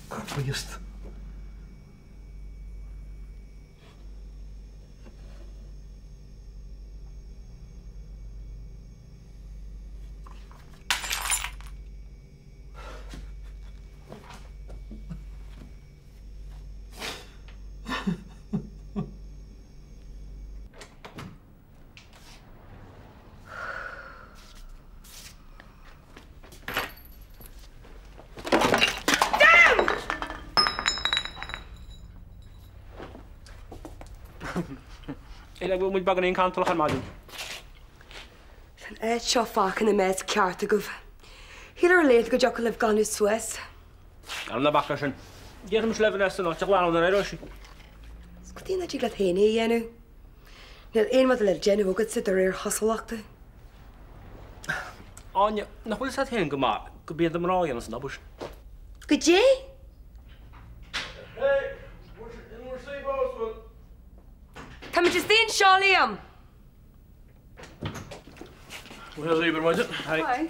Chríost. Is le go bhfuil muid beagáinín cantalach ar maidin. Tá an áit seo fágtha ina mess ceart agaibh. Shíl ar a laghad go dtiocfadh libh glanadh suas. Ara ná bac leis sin. Déarfaimis le Vanessa an áit a ghlanadh nuair a éireoidh sí. Is cad é nach dtig leat féin é a dhéanamh? Níl aon rud le déanamh agatsa de réir chosúlachta. Áine, nach bhfuil fhios agat féin go maith gurb iad na mná a dhéanas an obair sin? Goidé? Hey, bhur in bhur suí fós, bhfuil? Táimid istigh anseo, Liam! Bhuel, daoibh ar maidin. Hi. Hi.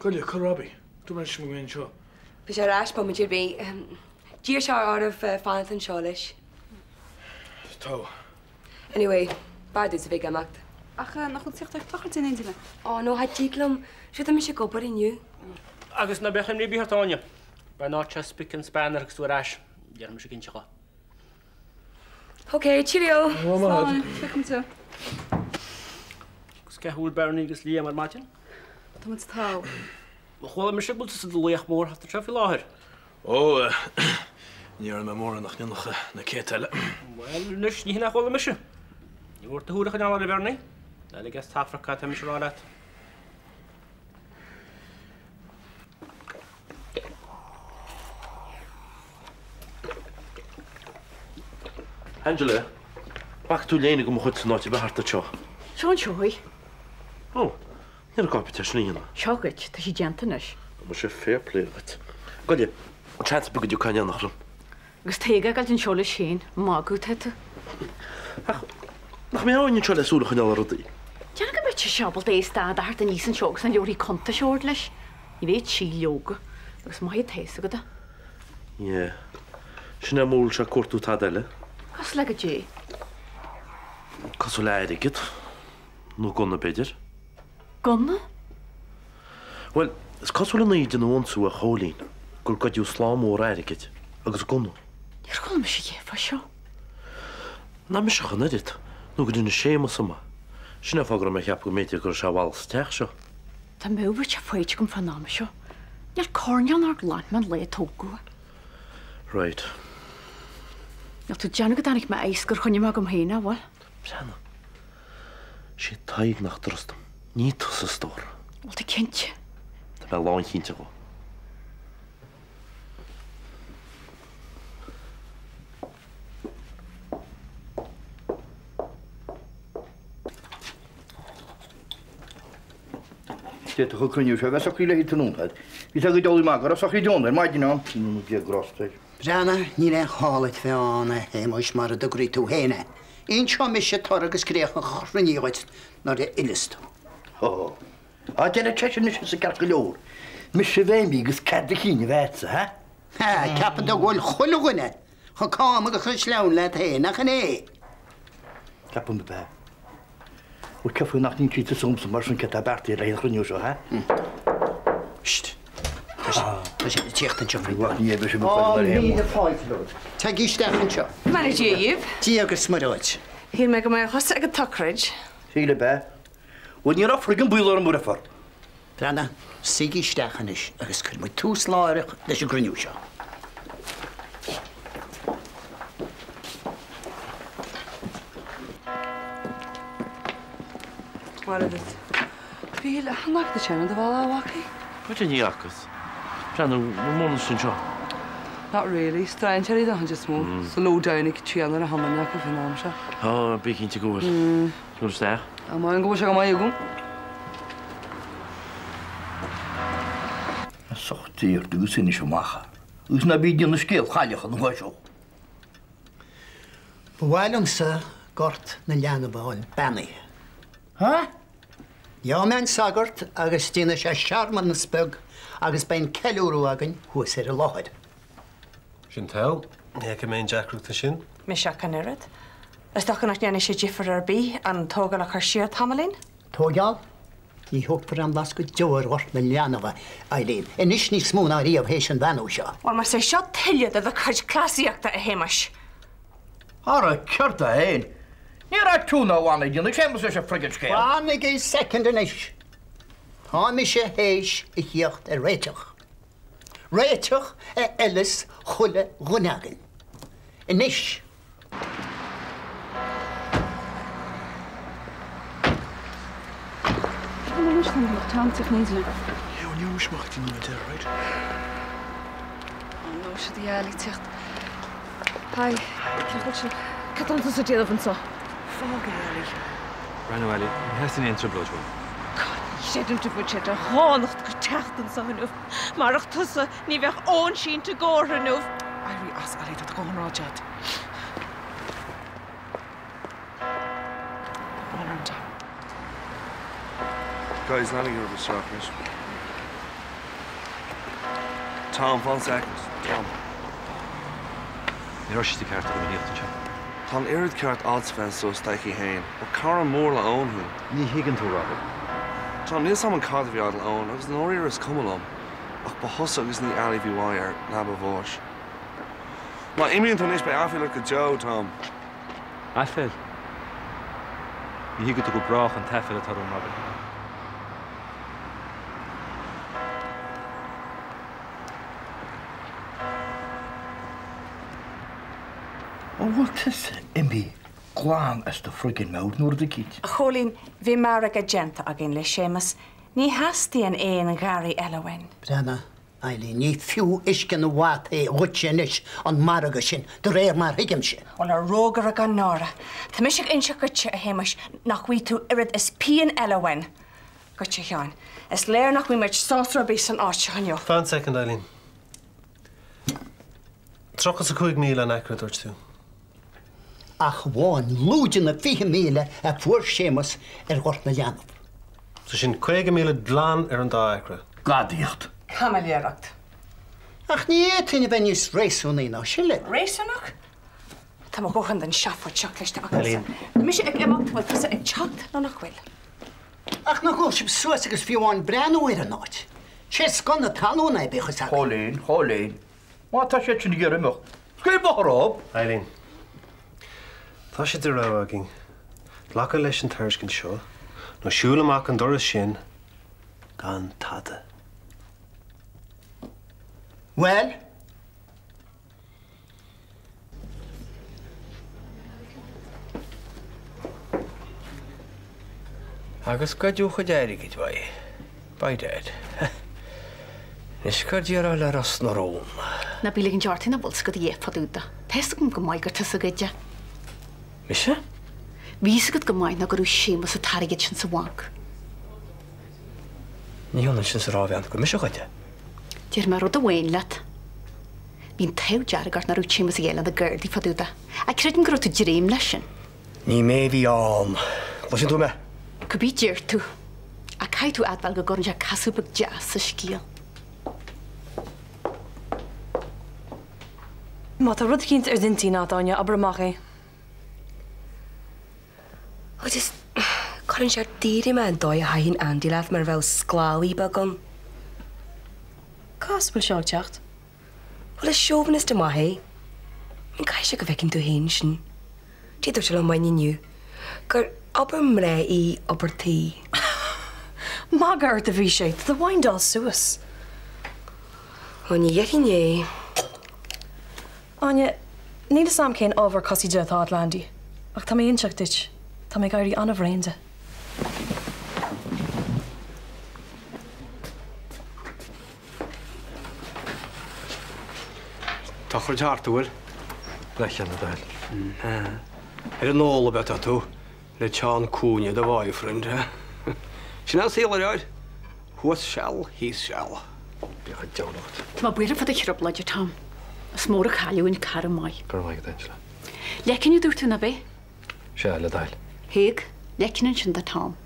Goile, cá raibh Robbie? Dúirt mé leis go mbeinn anseo. Beidh sé ar ais bomaite ar bith. D'iarr sé oraibh fanacht anseo leis. Tá. Anyway, b'fhearr duitse bheith ag imeacht. Ach nach bhfuil tíocht ag tochailt in éindí liom? Ó no, cha dtig liom. Sure tá mise ag obair inniu. Agus ná beadh imní ar bith ort, Áine. Beidh an áit seo spick and span agus tú ar ais. Déarfaidh mise cinnte dho. Ok, cheerio! Slán, feicfidh tú. Agus cén chaoi a bhfuil Bernie agus Liam ar maidin? Tá muid togha. Chuala mise go bhfuil tusa i do laoch mór thart anseo faoi láthair. Ó, ní dhearna mé mórán ach ní nach na céadta eile. Bhuel, anois, ní hin a chuala mise. Ní mór do shúil a choinneáil ar Bhernie. Ná lig as t'afraic é, tá mise a rá leat. Angela, bhfaca tú léine de mo chuid san áit ar bith thart anseo? Seo anseo í. Ó, ní raibh gá duit é sin a dhéanamh. Seo dhuit, tá sí déanta anois. Muise, fair play dhuit. Goile, an seans ar bith go dtiocfá in éineacht liom. Agus Tadhg ag gabháil anseo leis féin, ag magadh atá tú. Ach nach mbeadh éinne anseo le súil a choinneáil ar rudaí? Déarfainn go mbeadh sise ábalta é a stad a theacht aníos anseo agus na leabharthaí cuntais a thabhairt leis. Ní bheidh sí leoga. Agus maith atá fhios agat é. Yeah. Sin é mura bhfuil sé ag cuartú tada eile. Cosúil le goidé? Cosúil le airgead. Nó gunna, b'fhéidir. Gunna? Bhuel, is cosúil an oíche deineadh ionsaí ar Chóilín gur goideadh slám mór airgid agus gunna. Níor chuala mise a dhath fá seo. Ná mise ach an oiread, nó gur inis Séamus dom é. Sin é an fáth go raibh mé ag ceapadh go mb'fhéidir go raibh sé abhus sa teach seo. Dá mbeadh bheadh sé faighte agam fán am seo. Níl coirnéal nár ghlan mé ón lá a tógadh é. Right. Níl tú ag déanamh go dtáinig mé aos gur choinnigh mé agam féin é, an bhfuil? Breathnaigh. Sé Tadhg nach dtrustim. Ní tusa, a stór. Bhfuil tú cinnte? Tá mé lánchinnte dhó. D'fhéadfadh an cruinniú seo a bheith socraithe le tráthnóna fad. Bhí sé go deo maith go raibh socraithe ann ar maidin ann. Dia grásta air. Breathnaigh, níl aon chall duit bheith ann, a Shéamuis, mar a d'fhograigh tú féin é. Inseoidh mise toradh agus críoch an chruinnithe dhuit nuair a fhilleas tú. Hó. Á, deireadh seisean anois is ceart go leor. Mise a bheith imithe agus cead do chinn a bheith agatsa, ha? Ha, ceapann tú go bhfuil chuile dhuine chomh cam agus chomh sleamhain leat féin, nach in é? Ceapaim ab ea. Bhuel, cén fáth nach n-insíonn tusa dhomsa mar sin céard tá beartaithe le haghaidh an chruinniú seo, ha? Sst. Tá siad ag tíocht anseo faoi. Ní bheidh sibh ag fáil ar aon Míle fáilte romhat. Téigí isteach anseo. Go mbeannaí Dia dhíbh. Dia agus Muire dhuit. Shíl mé go mbeadh thusa ag an tsochraid. Shíl ab ea? Bhuel, ní raibh friggin baol orm uair Breathnaigh, suígí isteach anois agus cuirfidh muid tús láithreach leis an gcruinniú seo. Mhair duit. Bhí an bhfaca tú sin ar do bhealach, a mhacaí? Goidé ní fhacas. Breathnú, bhfuil mórán anseo? Not really. Strainséirí den chuid is mó. Sa low down ag triail ar a thiomáin acu faoin am seo. Á, bí cinnte go bhfuil. Tabhair isteach. Tá maith go bhfuil sé go maith agam. Socht ort agus inis amach agus ná bí ag déanamh scéal chailleach an uair seo. Ba mhaith liomsa Gort na Leanbh a fháil beannaithe. Ha? Gheobhaidh mé an sagart agus déanfaidh sé searmanas beag agus beidh an ceiliúradh againn thuas ar an láthair. Sin togha. Ní fheicim aon deacracht leis sin. Mise ach an oiread. Is dócha nach ndéanfaidh sé difear ar bith an tógáil a chur siar tamaillín? Tógáil? Ní thógfar aon bhlas go deo ar Ghort na Leanbh, a Eileen. Anois níos mó ná riamh théis an bheannú seo. Bhuel, más é seo tuilleadh de do chuid cleasaíochta, a Shéamais. Ara, céard é féin? Ní raibh tú ná Anna ag déanamh Séamus leis an friggin scéal. Fanaigí soicind anois. Tá mise théis a thíocht ar réiteach. Réiteach a fheileas chuile dhuine againn. Anois. Creidim go bhfuil sé de dhánacht agat teacht anseo inniu. Marach tusa, ní bheadh Eoin sínte i gcomhartha inniu. Éirigh as, Ellie, tá do dhóthain ráite agat. Tá brón orm, Tom. Guys, leanaigí oraibh isteach anois. Tom, fan second. Tom. Ní raibh sé de cheart agam a thíocht anseo. Tá an oiread ceart agat bheith suas aici fhéin. Ba cara mór le Eoin thú. Ní thuigeann tú, Robbie. Tom, níl 's a'm an cad a bhí agat le Eoin agus i ndáiríre is cuma liom. Ach ba thusa agus ní Ellie a bhí uaidh ar leaba a bháis. Má imíonn tú anois beidh aiféal ort go deo, Tom. Aiféal? Ní thuigfidh tú go brách an t-aiféal atá orm, Robbie. An bhfuil tusa imithe glan as do friggin meabhair nó rud eicínt? A Chóilín, bhí margadh déanta againn le Séamus. Ní theastaíonn aon gharraí eile uainn. Breathnaigh, Eileen, ní fiú uisce na bhfataí dhuitse anois an margadh sin, de réir mar thuigimse. Bhuel, a rógaire gan náire. Tá mise ag inseacht dhuitse, a Shéamais, nach bhfaighidh tú oiread is pingin eile uainn. Goitse, a Sheáin. Is léir nach bhfuil muid sásta ar bith san áit seo inniu. Fan soicind, Eileen. 35,000 an acra, a dúirt tú. Ach amháin lúide na 20,000 a fuair Séamus ar Ghort na Leanbh. So sin 50,000 glan ar an dá acra. Gadaíocht. Caimiléireacht. Ach ní fhéadfainn a bheith níos réasúnaí ná sin libh. Réasúnach? Tá mo dhóthain den seafóid seo cloiste agamsa. Tá mise ag imeacht, bhfuil tusa ag teacht nó nach bhfuil? Ach nach bhfuil sibh suas agus fiú amháin breathnú ar an áit? Sé scoth na talún é, bíodh fhios agat. Chóilín, Chóilín, má tá siad sin ag iarraidh imeacht, scaoil bóthar dhób! Eileen, Tá sé de rogha againn, glacadh leis an tairiscint seo nó siúl amach an doras sin gan tada. Bhuel? Agus goideadh a chuid airgid uaidh. By dad. Anois cad déarfá le Ros na Rún? Ná bí ag ligint ort nach bhfuil 's agat a dhath fá dtaobh de. Tá fhios agam go maith gur tusa a ghoid é. Mise? Bhí fhios agat go maith ná go raibh Séamus an t-airgead sin sa bhanc. Ní hionann sin is a rá a bhean gur mise a ghoid é. Déarfaidh mé rud amháin leat. Bhí an t-ádh dearg ort nach raibh Séamus ag éileamh na Gardaí fá dtaobh de. Ach creidim go raibh tú dréim leis sin. Ní mé a bhí ann. Cloiseann tú mé? Cibé deir tú. Ach caithfidh tú a admháil go gcuireann sé casadh beag deas sa scéal. Má tá rud eicínt ar d'intinn agat, Áine, abair amach é. Oh just, cuireann sé ar daoire mé an dóigh a chaitheann Andy leat mar a bheadh sclábhaí beag ann. Cá as a bhfuil seo ag teacht? Bhuel, is seobhanasta maith é. I mean, caithfidh sé go bhfeiceann tú féin sin. Dé dúirt sé liom maidin inniu gur obair mná í obair tí. Magadh ort a bhí sé, tá do mhaindeáil suas. Ó, ní dhéarfainn é. Áine, níl fhios a'm cén ábhar casaoide atá agat le Andy, ach tá mé ag inseacht duit, tá mé ag éirí an-bhréan de. Tá thart, an bhfuil? Leathcheann le do thoil. Ar an ól ab ea atá tú, le teann cúinne do bhoyfriend, eh? Sin é an saol, a fhir. Thuas seal, thíos seal. Bíodh an deabhal agat. Tá mé buartha fá do thrioblóid, a Tom. Is mór a chailleadh uainn cara maith. Go raibh maith agat, Angela. Leicinn a dúirt tú, nach b'é? Sea, le do thoil. Thig. Leicinn ansin do Tom.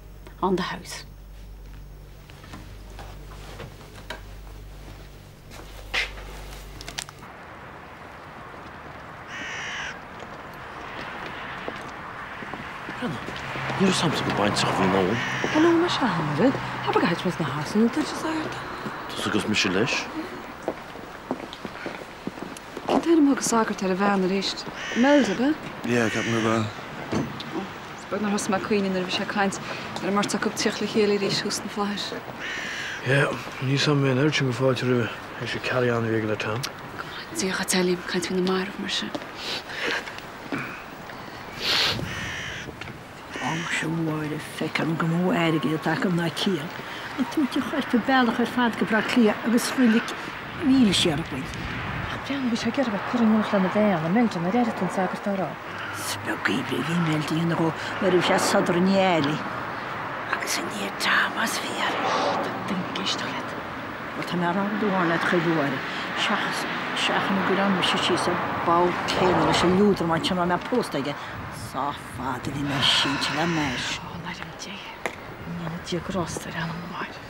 On the house. Ní raibh 's a'msa gur baintreach a bhí in Eoin. Hello, muise a Mháire. Abair gur thit mé sna harsanal duit, a Shagart. Tusa agus mise leis. Cén t-ainm a thug an sagart ar a bhean arís? Imelda, ab ea? Yeah, ceapaim gurb ea. Is beag nár thosaigh mé ag caoineadh nuair a bhí sé ag caint ar an mbeirt acu ag tíocht le chéile arís thuas sna flaithis. Yeah, níl 's a'm an oiread sin go fáilte roimhe, théis an carry on a bhí aige le Tom. Go maith, Dia dhuit a Liam, caint faoi na mairbh mar sin. Ó, sea, a Mháire, feicim gur mó airgead atá acu ná ciall. Ag tabhairt an choirp an bealach ar fad go Baile Átha Cliath agus roilig 1,000 siar againn. Ach breathnaigh, bhí sé ag iarraidh a bheith ag cur in ualach lena bhean, Imelda, nár airigh tú an sagart á rá? Is beag oibre a bhí Imelda a dhéanamh dhó nuair a bhí sé ag sodar i ndiaidh Ali. Agus i ndiaidh Tom más fíor. Tá duine ag éisteacht leat. Bhuel, tá mé a rá rud amháin leat chuile uair, seachas, seachain go gcuirfeá mise síos ar ball céanna leis an liúdramán sin a raibh mé pósta aige, sách fada a bhí mé sínte le m'ais. Ó, in ainm Dé, go ndéana Dia grásta ar anam na mairbh.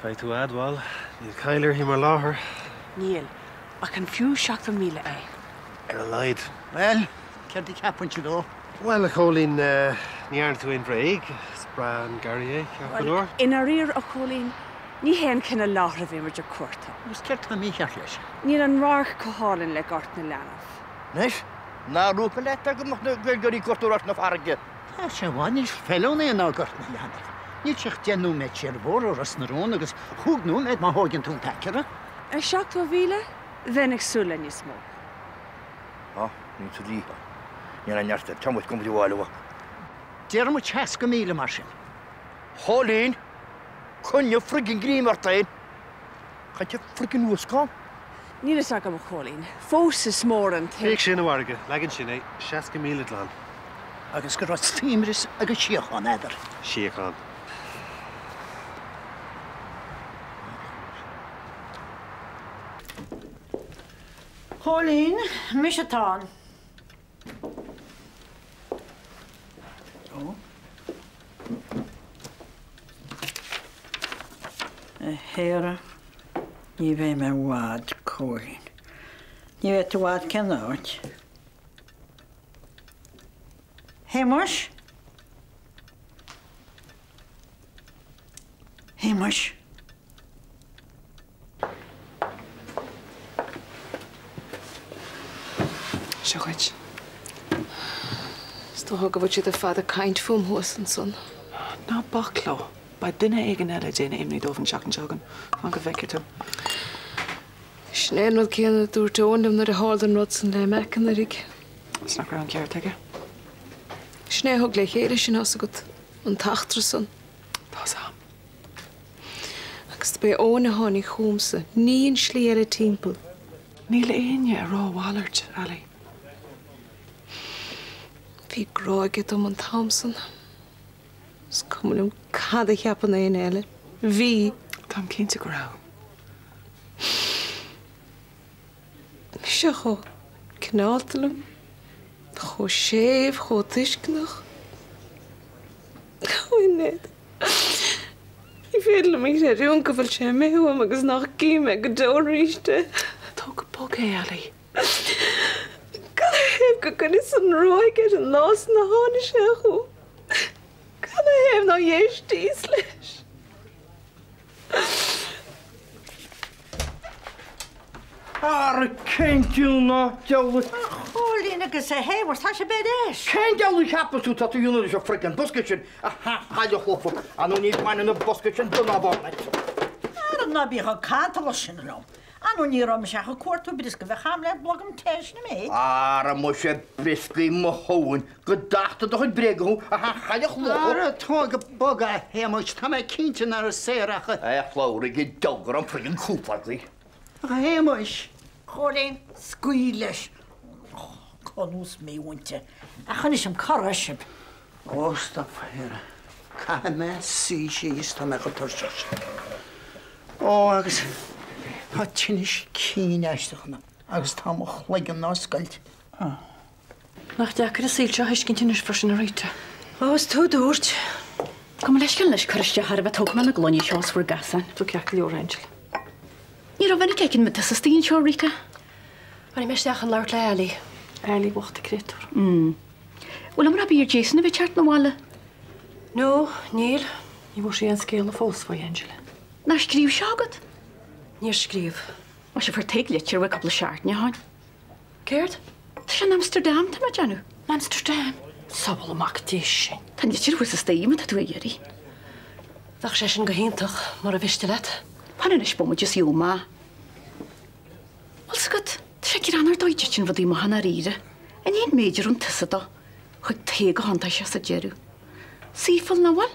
Caithfidh tú a admháil, níl caill uirthi mar láthair. Níl, ach an fiú 70,000 é? Ar a laghad. Bhuel, céard a cheapann sibh dó? Bhuel, a Chóilín, ní dhearna tú aon bhréig. Is breá an garraí é, ceart go leor. Bhuel, i ndáiríre, a Chóilín, ní hé an cineál láthair a bhí muid ag cuartú. Agus céard tá mícheart leis? Níl an radharc chomh hálainn le Gort na Leanbh. Anois, nár dhúirt mé leat go mbeadh na Gaeilgeoirí ag gortú Ghort na Farraige? Tá sé i bhfad níos feiliúnaí ná Gort na Leanbh. Níl sé ach 10 nóiméad siar an bóthar ó Ros na Rún agus chúig nóiméad má thóigeann tú an t-aicearra. Ar 70,000? Bheinn ag súil le níos mó. Á, níl sa dlí. Níl aon neart air. Tá muid go bhfuil a mhac. Déarfaidh muid 60,000 mar sin. Chóilín, coinnigh friggin greim ort féin. Caithfidh friggin uascán. Níl fhios agam, a Chóilín. Fós is mór an t-. Bíodh sin, a mhargadh. Leagann sin é. 60,000 glan. Agus go raibh suaimhneas agus síochán eadar. Síochán. Chóilín, mise atá ann. Ó. A Shéara, ní bheidh mé i bhfad, Cóilín. Ní bheidh tú i bhfad cén áit? Shéamuis? Shéamuis? Seo dhuit. Is dócha go bhfuil siad ar fad ag caint fúm thuas ansan. Ná bac leo. Beidh duine éigin eile ag déanamh imní dóibh an tseachtain seo chugainn. Fan go bhfeicfidh tú. Sin é an rud céanna a dúirt Eoin liom nuair a tharla an rud san le Mac anuraidh. Is nach raibh an ceart aige. Sin é a thug le chéile sinn, tá's agat, an t-eachtra san. Tá's a'm. Agus dob é Eoin a tháinig chugamsa, ní an slí eile timpeall. Níl éinne ag rá a mhalairt, Ali. Bhí grá aige dom an t-am san. Is cuma liom cad a cheapann éinne eile. Bhí. Táim cinnte go raibh. Mise chomh cineálta liom, chomh séimh, chomh tuisceanach. Ó, a Ned. Ní féidir liom a chreidiúint go bhfuil sé imithe uaim agus nach gcífidh mé go deo arís é. Tóg go bog é, Ali. Cad 'na thaobh gur chuireas an ruaig air an lá san a tháinig sé chugam? Cad 'na thaobh nár éistíos leis? Ara cén diabhal ná deabhal. A Chóilín, Chóilín agus a Shéamais, tá sibh ar ais! Cén diabhal a cheapas tú atá tú a dhéanamh leis an friggin bosca sin, a sheanchailleach lofa, ar ndóigh ní bhaineann an bosca sin bun ná barr leat. Ara ná bíodh ag cantal sin liom. Ar ndóigh ní raibh mise ach ag cuartú briosca bheadh a'm le blogam tae sin an méid. Ara muise brioscaí mo thóin go dtachta do chuid bréaga thú, a sheanchailleach lofa. Ara tóg go bog é, a Shéamais, tá mé cinnte nach raibh Sarah ach. A shlabhraigh i dtogar an friggin cúpla agaibh. A Shéamais! Chóilín, scaoil leis. Cá nós mímhúinte. Ach inis dom, cá raibh sibh? Ó, stop, a Shara. Caithfidh mé suí síos, tá mé chomh tuirseach sin. Ó, agus tá tinneas cinn aisteach ionam agus tá mo chloigeann á scoilt. Nach deacair an saol seo a thuiscint anois freisin, a Rita. Ó, is tú a dúirt. Gabh mo leithscéal anois cur isteach oraibh ach tógfaidh mé na gloiní seo as bhur gcasáin. Tú ceart go leor, Angela. Ní rómhinic a fheiceann mé tusa istigh anseo, Rita. Tháinig mé isteach chun labhairt le Ali. Ali bhocht an créatúr. Mm. Bhfuil iomrá ar bith ar Jason a bheith ag teacht 'na bhaile? No, níl. Ní bhfuair sí aon scéala fós faoi, Angela. Nár scríobh sé chugat? Níor scríobh. Muise fuair Tadhg litir uaidh cúpla seachtain ó shin. Céard? Tá sé in Amsterdam, tá mé ag déanamh. In Amsterdam? Sábhála Mac Dé sinn. Tá an litir thuas istigh má tá tú á iarraidh. Bheadh sé sin go hiontach, mura mhiste leat. Fan anois bomaite is gheobhaidh mé. Bhfuil 's agat, tá sé greannmhar an dóigh a dtiteann rudaí amach i ndáiríre. I ndiaidh an méid a rinne tusa dó, chuig Tadhg a thiontaigh sé sa deireadh. Saoithiúil, nach bhfuil?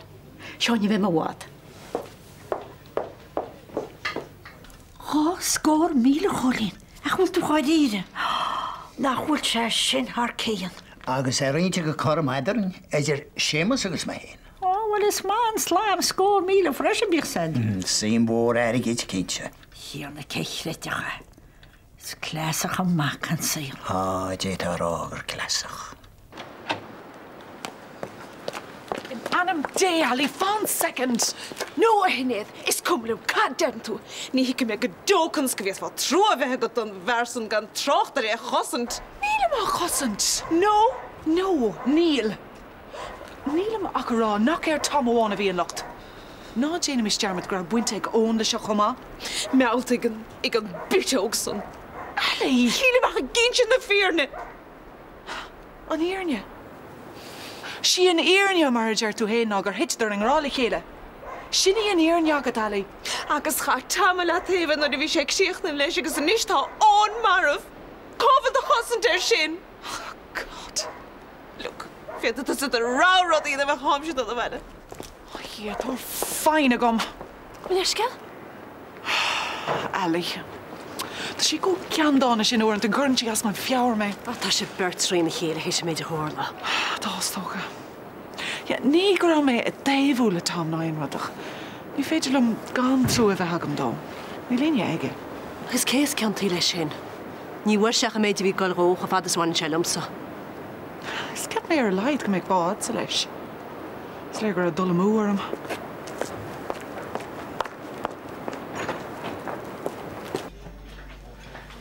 Seo, ní bheidh mé i bhfad. 20,000, a Chóilín! Ach bhfuil tú dháiríre? Nach bhfuil sé sin thar cionn? Agus é roinnte go cothrom eadrainn, idir Séamus agus mé féin. Ó, bhuel, is maith an slám 100,000 freisin, bíodh san. Suim mhór airgid, cinnte. Thiarna, cé chreidfeadh é? Is cleasach an mac an saol. Á, d'fhéadfá a rá gur cleasach. In ainm Dé, Ali, fan soicind! No, a Shinéad, is cuma liom cad deireann tú. Ní thuigfidh mé go deo conas go bhféadfá trua a bheith agat don bhfear san gan trácht ar é a chosaint. Nílim á chosaint! No, no, níl. Nílim ach a rá nach ar Tom amháin a bhí an locht. Ná déanaimis dearmad go raibh baint ag Eoin leis seo chomh maith. Meallta ag an, ag an bpuiteog san. Ali! Nílim ach ag insint na fírinne. An fhírinne? Sí an fhírinne, mar a deir tú fhéin, ná gur thiteadar i ngrá le chéile. Sin í an fhírinne agat, Ali. Agus chaith Tom a leataobh é nuair a bhí sé ag críochnú leis agus anois tá Eoin marbh! Cá bhfuil do chosaint air sin? Oh God. Look, féadfaidh tusa do rogha rud a dhéanamh ach táimse ag dul abhaile. A Dhia, tá foighne agam. Mo leithscéal? Ali. Tá sí chomh ceanndána sin uaireanta, cuireann sí as mo mheabhair mé. Á, tá sibh beirt trína chéile théis an méid a tharla. Tá, is dócha. Yeah, ní go raibh mé ag taobhú le Tom ná aon rud ach ní féidir liom gan trua a bheith agam dó. Níl éinne aige. Agus cé is ciontaí leis sin? Ní bhfuair sé ach an méid a bhí ag goil dhó chomh fada is a bhaineann sé liomsa. Is cheap mé ar a laghad go mbeadh bá a'dsa leis. Is léir go raibh dul amú orm.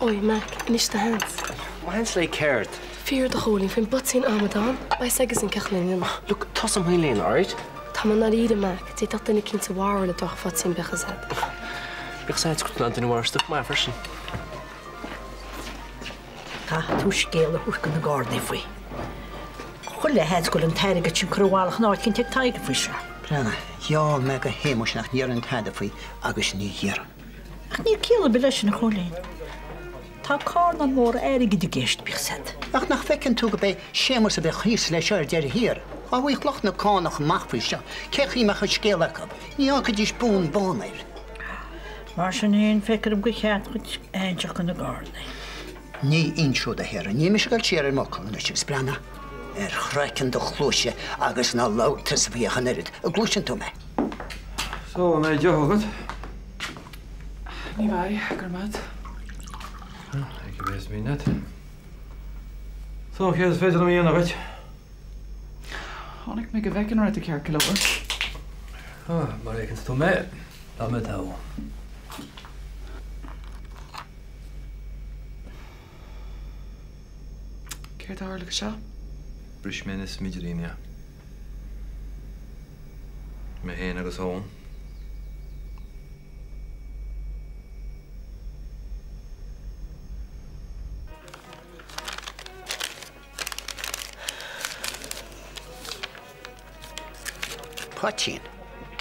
Oi, Mac, inis do sheans. Mo sheans le céard? Fíor do Chóilín faoin bpoitín amadán. Beidh 's aigesean cén chaoi lena imeacht. Look, tusa mo léan, alright? Tá mé i ndáiríre, Mac. D'fhéadfadh duine eicínt a mharú le drochphoitín, bíodh 'fhios a'd. Bíodh 's a'd go bhfuil duine a mharú stuif maith freisin. Caithfidh tú scéal a thabhairt do na Gardaí faoi. Chuile sheans go bhfuil an t-airgead sin curtha i bhfalach in áit eicínt ag Tadhg faoi seo. Breathnaigh, gheall mé do Shéamus nach ndéarfainn tada faoi agus ní dhéarfainn. Ach níl ciall ar bith leis sin, a Chóilín. Tá carnán mór airgid i gceist, bíodh 's a'd. Ach nach bhfeiceann tú go b'é Séamus a bheadh thíos leis seo ar deireadh thiar? Dá bhfaigheadh lucht na cánach amach faoi seo, cé chaoi mbeadh an scéal acu? Ní fhágfaidís bun bán air. Mar sin fhéin, feictear dom gur cheart duit a inseacht do na Gardaí. Ní inseod, a Shéara. Níl mise ag dul siar ar m'fhocal anois agus breathnaigh ar chraiceann do chluaise agus ná labhair tusa faoi ach an oiread. An gcloiseann tú mé? So, an mbeidh deoch agat? Ní bheidh, go raibh maith agat. Ah, cibé is mian leat. So, céard is féidir liom a dhéanamh dhuit? Tháinig mé go bhfeicfinn an raibh tú ceart go leor. Ah, mar a fheiceanns tú mé, tá mé togha. Céard a tharla go seo? Bhris mé na smidiríní. Mé féin agus Eoin. Poitín?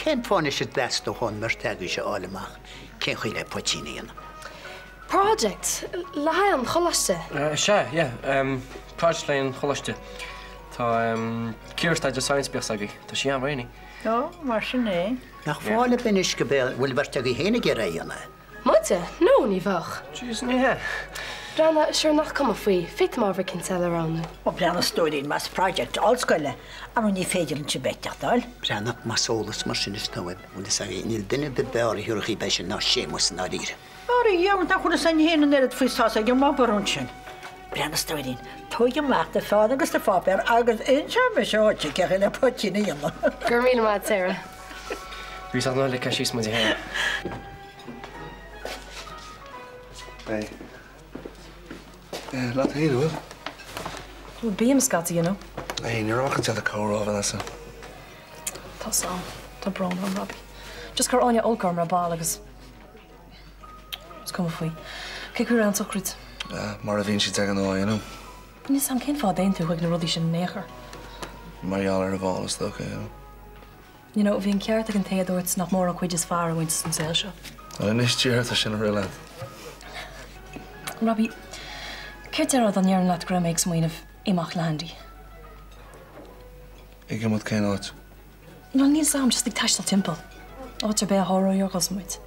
Cén fáth anois a dteastódh ón mbeirt agaibhse a fháil amach cén chaoi le poitín a dhéanamh? Project le haghaidh an choláiste. Sea, yeah. Project le haghaidh an choláiste. Tá cíoradh staidéar science bíodh agaibh. Tá sí an-mhaoinigh. Ó, mar sin é. Nach fáil ar bith anois go bhfuil an bheirt agaibh féin ag iarraidh a dhéanamh? Muide? No, ní bheadh. Jeez, ní hea. Breathnaigh, sure nach cuma faoi, féadfaim ábhar eicínt eile a roghnú. Ó, breathnaigh a stóirín, más project ollscoile, ar ndóigh ní féidir linn bheith ag teacht fháil. Breathnaigh, más eolas mar sin is dóigh, bhfuil fhios agaibh, níl duine ar bith b'fhearr a thiúrfaidh é sin ná Séamus i ndáiríre. Ara, dheamhan nach bhfuil fhios againn féin an oiread faoi is tá's ag an obair ansin. Breathnaigh a stóirín, tóig amach do pheann agus do pháipéar agus inseoidh mise dhuit cén chaoi le poitín a dhéanamh. Go raibh míle maith, Sarah. Bhí sé ná ligthe síos muid féin. Hey. Leat féin, an bhfuil? Bhuel, bím scaití, you know. Hey, ní raibh ach an teannta comhrá, Vanessa. Tá 's a'm. Tá brón orm, Robbie. Just chuir Áine olc orm ar ball agus is cuma faoi. Cé go raibh an tsochraid? Mar a bhíonn sí de ghnáth, you know. Níl 's a'm cén fáth a dtéann tú chuig na rudaí sin in aon chor. Mar gheall ar an bhál, is dócha, you know. You know, bhí an ceart ag an té a dúirt nach mór an chuid is fearr a bhaint as an saol seo. Bhuel, anois díreach tá sin ag rith leat. Robbie, céard déarfá dá ndéarfainn leat go raibh mé ag smaoineamh imeacht le hAndy? Ag imeacht cén áit? Bhuel, níl 's a'm, just ag taisteal timpeall. Áit ar bith a sháróidh ár gcosa muid.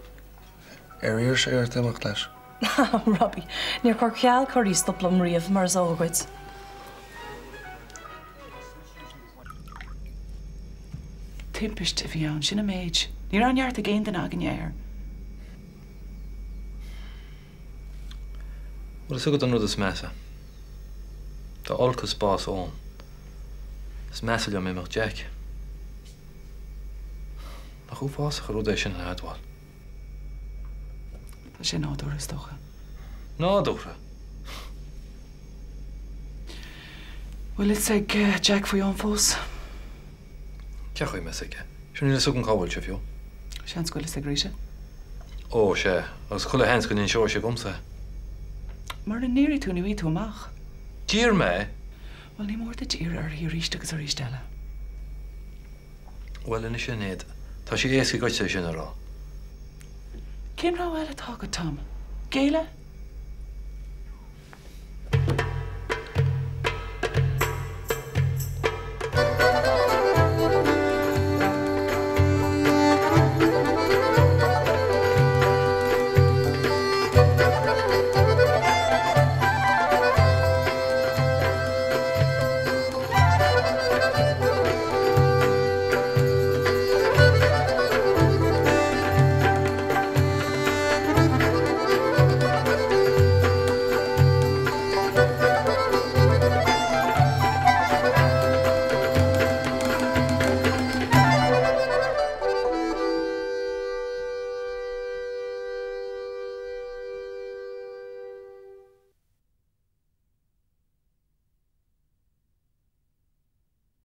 Ar iarr sé ort imeacht leis? Robbie, níor chuir ceal corraí stop liom riamh, mar is eol dhuit. Timpiste a bhí ann, sin an méid. Ní raibh neart ag aon duine againne air. Bhfuil fhios agat an rud is measa? Dá olcas bás Eoin, is measa liom imeacht Jack. Nach uafásach an rud é sin a admháil? Tá sé nádúrtha, is dócha. Nádúrtha? Bhfuil fhios ag Jack faoi Eoin fós? Cén chaoi a mbeidh fhios aige? Sure níl fhios agam cá bhfuil sé fiú. Seans go bhfuil fhios ag Rita. Ó, sea, agus chuile sheans go n-inseoidh sé dhomsa é. Mura n-iarrfaidh tú ní bhfaighidh tú amach. D'iarr mé! Bhuel, ní mór duit iarraidh uirthi arís agus arís eile. Bhuel, anois a Shinéad, tá sé éasca dhuitse é sin a rá. Cén rogha eile atá agat, Tom? Géilleadh?